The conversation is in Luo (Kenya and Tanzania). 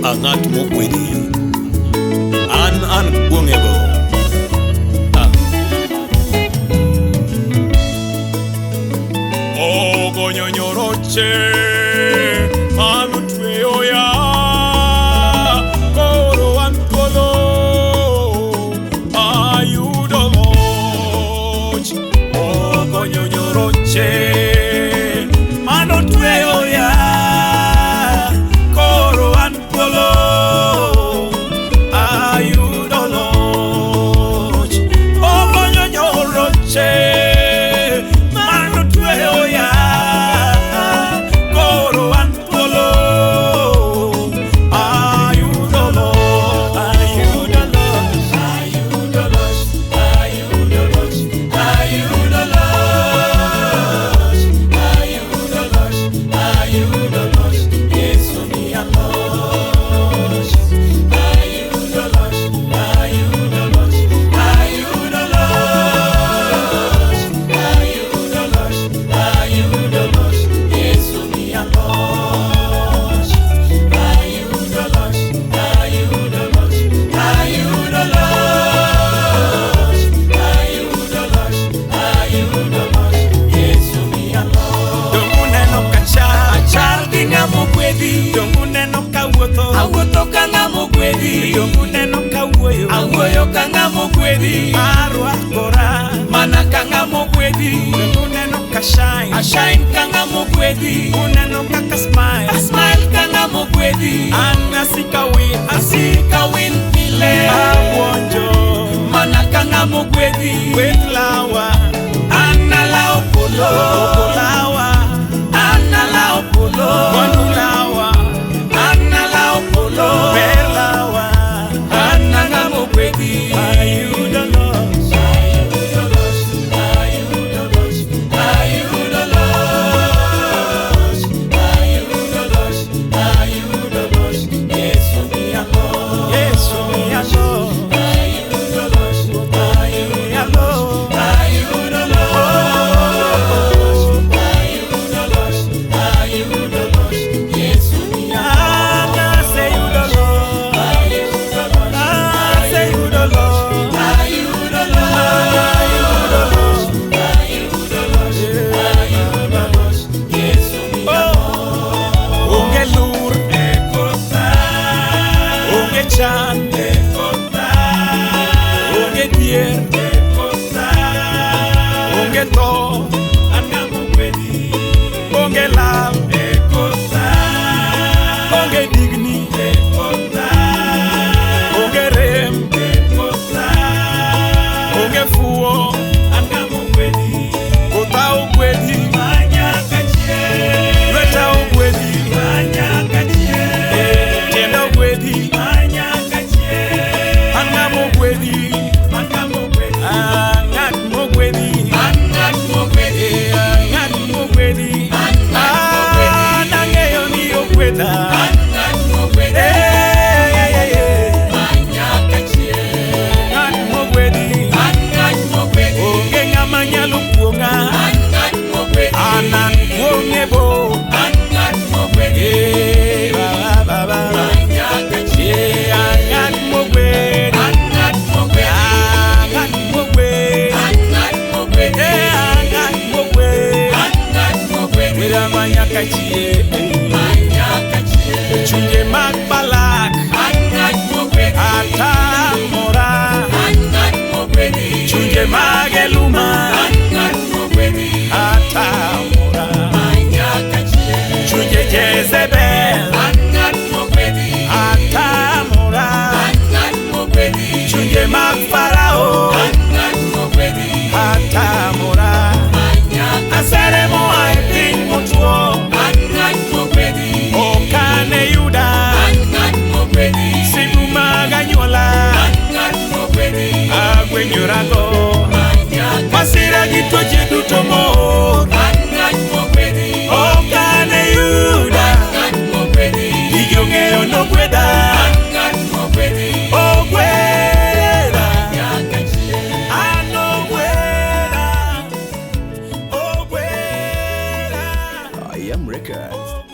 Ang'at mokwedi an kuong'ego. Ogonyo nyoroche manotweyo ya koro an thuolo ayudo loch. Ogonyo nyoroche manotweyo ya koro an thuolo ayudo loch. Ogonyo nyoroche manotweyo ya koro an thuolo ayudo loch. Ayudo loch, ayudo loch, ayudo loch, ayudo loch, ayudo loch, ayudo loch, Yesu miya loch. Ayudo loch, ayudo loch, ayudo loch, ayudo loch, ayudo loch, Yesu miya loch. Ayudo loch, ayudo loch, ayudo loch, ayudo loch, ayudo loch, Yesu miya loch. Donge uneno ka achal gi ng'ama ogwedhi? Donge uneno ka awuotho? Awuotho ka ng'ama ogwedhi. Donge uneno ka awuoyo? Awuoyo ka ng'ama ogwedhi. Arwakora mana ka ng'ama ogwedhi. Donge uneno ka shine? Ashine ka ng'ama ogwedhi. Uneno kaka smile? Asmile ka ng'ama ogwedhi. An asika wil, Asika wil pile. Awuonjo mana ka ng'ama ogwedhi. Gweth lawa, An alao polo. Oko lawa, An alao polo. Mwandu lawa, An alao polo. Ber lawa, An ng'ama ogwedhi. Ayudo loch, Ayudo loch, ayudo loch, ayudo loch, ayudo loch, ayudo loch, Yesu miya loch. Yesu miya loch, Ayudo loch, miya loch, ayudo loch, ayudo loch, ayudo loch, Yesu miya An aseyudo loch, ayudo loch, aseyudo loch, ayudo loch, ayudo loch, ayudo loch, ayudo loch, Yesu miya Oh. Onge lur, onge chan, onge dhier, onge tho, onge lal, onge digni, onge rem, onge fuwo, kotha ogwedhi, lweta ogwedhi, tienda ogwedhi, an ng'ama ogwedhi, ah, ng'at mogwedhi, eh, ng'at mogwedhi, an ang'eyo ni ogwedha. Eh, eh, eh, eh, ng'at mogwedhi, onge ng'ama nyalo kuong'a, an an kuong'e bo. Eh, ba, ba, ba, ba. Eh, an ng'at mogwedhi, ah, ng'at mogwedhi, eh, an ng'at mogwedhi. Wera ma nyaka chieng', chunje mag Balak atamora, chunje mag Eluma atamora, chunje Jezebel atamora, chunje mag Farao atamora. Asere moa e piny motwo ok ane yuda, simu mag anyuola agwenyorago. AM Records.